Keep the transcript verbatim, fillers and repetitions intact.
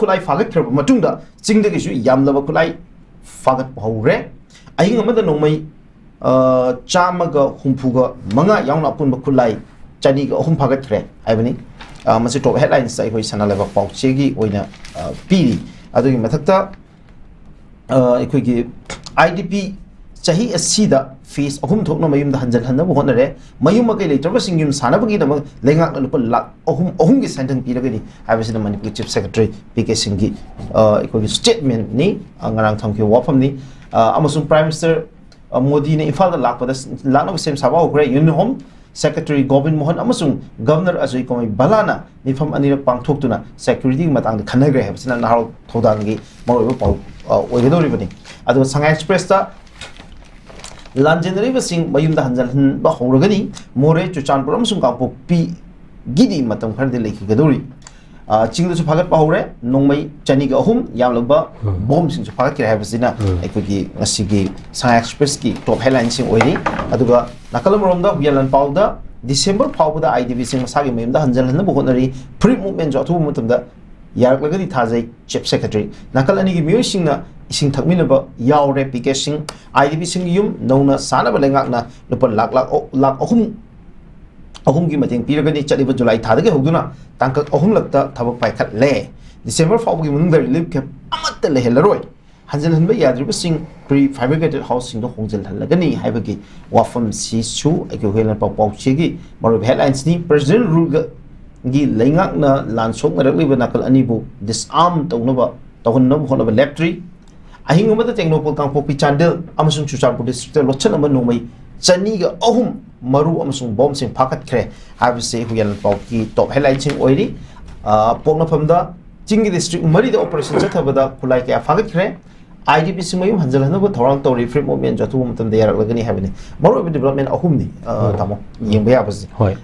ꯈꯨꯠꯂꯥꯏ ꯐꯥꯒꯠꯈ꯭ꯔꯕ ꯃꯇꯨꯡꯗ ꯆꯤꯡꯗꯒꯤꯁꯨ ꯌꯥꯝꯂꯕ ꯈꯨꯠꯂꯥꯏ ꯐꯥꯒꯠꯄ ꯍꯧꯔꯦ꯫ ꯑꯍꯤꯡ ꯑꯃꯗ ꯅꯣꯡꯃꯩ, ꯑ, ꯆꯥꯝꯃꯒ ꯍꯨꯝꯐꯨꯒ ꯃꯉꯥ ꯌꯥꯎꯅ ꯑꯄꯨꯟꯕ ꯈꯨꯠꯂꯥꯏ ꯆꯅꯤꯒ ꯑꯍꯨꯝ ꯐꯥꯒꯠꯈ꯭ꯔꯦ ꯍꯥꯏꯕꯅꯤ꯫ ꯑ, ꯃꯁꯤ top headlines ꯑꯩꯈꯣꯏ ꯁꯅꯥ ꯂꯩꯕꯥꯛ ꯄꯥꯎꯆꯦꯒꯤ ꯑꯣꯏꯅ, ꯑ, ꯄꯤꯔꯤ꯫ ꯑꯗꯨꯒꯤ ꯃꯊꯛꯇ, ꯑ, ꯑꯩꯈꯣꯏꯒꯤ I D P ꯆꯍꯤ ꯑꯁꯤꯗ phase ꯑꯍꯨꯝ ꯊꯣꯛꯅ ꯃꯌꯨꯝꯗ ꯍꯟꯖꯤꯜꯍꯟꯅꯕ ꯍꯣꯠꯅꯔꯦ꯫ ꯃꯌꯨꯝ ꯃꯀꯩ ꯂꯩꯇ꯭ꯔꯕꯁꯤꯡ ꯌꯨꯝ ꯁꯥꯅꯕꯒꯤꯗꯃꯛ ꯂꯩꯉꯥꯛꯅ ꯂꯨꯄꯥ ꯂꯥꯈ ꯑꯍꯨꯝ, ꯑꯍꯨꯝꯒꯤ ꯁꯦꯟꯊꯪ ꯄꯤꯔꯒꯅꯤ ꯍꯥꯏꯕꯁꯤꯅ ꯃꯅꯤꯄꯨꯔꯒꯤ Chief Secretary P K ꯁꯤꯡꯒꯤ, ꯑ, ꯑꯩꯈꯣꯏꯒꯤ statement ꯅꯤ, ꯑ, ꯉꯔꯥꯡ ꯊꯝꯈꯤꯕ ꯋꯥꯐꯝꯅꯤ꯫ ꯑ, ꯑꯃꯁꯨꯡ Prime Minister, ꯑ, ꯃꯣꯗꯤꯅ ꯏꯝꯐꯥꯜꯗ ꯂꯥꯛꯄꯗ ꯂꯥꯛꯅꯕ ꯁꯦꯝ ꯁꯥꯕ ꯍꯧꯈ꯭ꯔꯦ꯫ Union Home Secretary Gobin Mohan ꯑꯃꯁꯨꯡ Governor ꯑꯖꯣꯏ ꯀꯨꯃꯥꯔ ꯚꯜꯂꯥꯅ ꯃꯤꯐꯝ ꯑꯅꯤꯔꯛ ꯄꯥꯡꯊꯣꯛꯇꯨꯅ security ꯒꯤ ꯃꯇꯥꯡꯗ ꯈꯟꯅꯈ꯭ꯔꯦ ꯍꯥꯏꯕꯁꯤꯅ ꯅꯍꯥꯔꯣꯜ ꯊꯧꯗꯥꯡꯒꯤ ꯃꯔꯨꯑꯣꯏꯕ ꯄꯥꯎ, ꯑ, ꯑꯣꯏꯒꯗꯧꯔꯤꯕꯅꯤ꯫ ꯑꯗꯨꯒ ꯁꯉꯥꯏ ꯑꯦꯛꯁꯄ꯭ꯔꯦꯁꯇ ꯂꯥꯟꯖꯦꯟꯅꯔꯤꯕꯁꯤꯡ ꯃꯌꯨꯝꯗ ꯍꯟꯖꯤꯜꯍꯟꯕ ꯍꯧꯔꯒꯅꯤ꯫ ꯃꯣꯔꯦ, ꯆꯨꯔꯆꯥꯟꯄꯨꯔ ꯑꯃꯁꯨꯡ ꯀꯥꯡꯄꯣꯛꯄꯤꯒꯤꯗꯤ ꯃꯇꯝ ꯈꯔꯗꯤ ꯂꯩꯈꯤꯒꯗꯧꯔꯤ꯫ ꯑ, ꯆꯤꯡꯗꯁꯨ ꯐꯥꯒꯠꯄ ꯍꯧꯔꯦ꯫ ꯅꯣꯡꯃꯩ ꯆꯅꯤꯒ ꯑꯍꯨꯝ ꯌꯥꯝꯂꯕ ꯎꯝ꯫ ꯕꯣꯝꯁꯤꯡꯁꯨ ꯐꯥꯒꯠꯈ꯭ꯔꯦ ꯍꯥꯏꯕꯁꯤꯅ ꯎꯝ꯫ ꯑꯩꯈꯣꯏꯒꯤ ꯉꯁꯤꯒꯤ ꯁꯉꯥꯏ ꯑꯦꯛꯁꯄ꯭ꯔꯦꯁꯀꯤ top headline ꯁꯤꯡ ꯑꯣꯏꯔꯤ꯫ ꯑꯗꯨꯒ ꯅꯥꯀꯜ ꯑꯃꯔꯣꯝꯗ ꯍꯨꯏꯌꯥꯟ ꯂꯥꯟꯄꯥꯎꯗ December ꯐꯥꯎꯕꯗ I D P ꯁꯤꯡ ꯃꯁꯥꯒꯤ ꯃꯌꯨꯝꯗ ꯍꯟꯖꯤꯜꯍꯟꯅꯕ ꯍꯣꯠꯅꯔꯤ꯫ Free movement ꯁꯨ ꯑꯊꯨꯕ ꯃꯇꯝꯗ ꯌꯥꯔꯛꯂꯒꯗꯤ ꯊꯥꯖꯩ꯫ Chief Secretary ꯅꯥꯀꯜ ꯑꯅꯤꯒꯤ ꯃꯤꯑꯣꯏꯁꯤꯡꯅ ꯏꯁꯤꯡ ꯊꯛꯃꯤꯟꯅꯕ ꯌꯥꯎꯔꯦ꯫ P K ꯁꯤꯡ꯫ I D P ꯁꯤꯡꯒꯤ ꯌꯨꯝ ꯅꯧꯅ ꯁꯥꯅꯕ ꯂꯩꯉꯥꯛꯅ ꯂꯨꯄꯥ ꯂꯥꯈ, ꯂꯥꯈ, ꯂꯥꯈ ꯑꯍꯨꯝ, ꯑꯍꯨꯝꯒꯤ ꯃꯇꯦꯡ ꯄꯤꯔꯒꯅꯤ꯫ ꯆꯠꯂꯤꯕ ꯖꯨꯂꯥꯏ ꯊꯥꯗꯒꯤ ꯍꯧꯗꯨꯅ ꯇꯥꯡꯀꯛ ꯑꯍꯨꯝꯂꯛꯇ ꯊꯕꯛ ꯄꯥꯏꯈꯠꯂꯦ꯫ December ꯐꯥꯎꯕꯒꯤ ꯃꯅꯨꯡꯗ relief camp ꯑꯃꯠꯇ ꯂꯩꯍꯜꯂꯔꯣꯏ꯫ ꯍꯟꯖꯤꯜꯍꯟꯕ ꯌꯥꯗ꯭ꯔꯤꯕꯁꯤꯡ pre fabricated house ꯁꯤꯡꯗ ꯍꯣꯡꯖꯤꯜꯍꯜꯂꯒꯅꯤ ꯍꯥꯏꯕꯒꯤ ꯋꯥꯐꯝꯁꯤꯁꯨ ꯑꯩꯈꯣꯏ ꯍꯨꯏꯌꯥꯟ ꯂꯥꯟꯄꯥꯎ ꯄꯥꯎꯆꯦꯒꯤ ꯃꯔꯨꯑꯣꯏꯕ headlines ꯅꯤ꯫ President rule ꯒ, ꯒꯤ ꯂꯩꯉꯥꯛꯅ ꯂꯥꯟ ꯁꯣꯛꯅꯔꯛꯂꯤꯕ ꯅꯥꯀꯜ ꯑꯅꯤꯕꯨ disarm ꯇꯧꯅꯕ, ꯇꯧꯍꯟꯅꯕ ꯍꯣꯠꯅꯕ ꯂꯦꯞꯇ꯭ꯔꯤ꯫ ꯑꯍꯤꯡ ꯑꯃꯗ ꯇꯦꯡꯅꯧꯄꯜ, ꯀꯥꯡꯄꯣꯛꯄꯤ, ꯆꯥꯟꯗꯦꯜ ꯑꯃꯁꯨꯡ ꯆꯨꯔꯆꯥꯟꯄꯨꯔ district ꯇ ꯂꯣꯠꯁꯤꯟꯅꯕ ꯅꯣꯡꯃꯩ ꯆꯅꯤꯒ ꯑꯍꯨꯝ ꯃꯔꯨ ꯑꯃꯁꯨꯡ ꯕꯣꯝꯁꯤꯡ ꯐꯥꯒꯠꯈ꯭ꯔꯦ ꯍꯥꯏꯕꯁꯤ ꯍꯨꯏꯌꯥꯟ ꯂꯥꯟꯄꯥꯎꯒꯤ top headline ꯁꯤꯡ ꯑꯣꯏꯔꯤ꯫ ꯑ, ꯄꯣꯛꯅꯐꯝꯗ ꯆꯤꯡꯒꯤ district ꯃꯔꯤꯗ operation ꯆꯠꯊꯕꯗ ꯈꯨꯠꯂꯥꯏ ꯀꯌꯥ ꯐꯥꯒꯠꯈ꯭ꯔꯦ꯫ I D P ꯁꯤꯡ ꯃꯌꯨꯝ ꯍꯟꯖꯤꯜꯍꯟꯅꯕ ꯊꯧꯔꯥꯡ ꯇꯧꯔꯤ꯫ Free movement ꯁꯨ ꯑꯊꯨꯕ ꯃꯇꯝꯗ ꯌꯥꯔꯛꯂꯒꯅꯤ ꯍꯥꯏꯕꯅꯤ꯫ ꯃꯔꯨꯑꯣꯏꯕ development ꯑꯍꯨꯝꯅꯤ, ꯑ, ꯎꯝ꯫ ꯇꯥꯃꯣ, ꯌꯦꯡꯕ ꯌꯥꯕꯁꯦ꯫ ꯍꯣꯏ꯫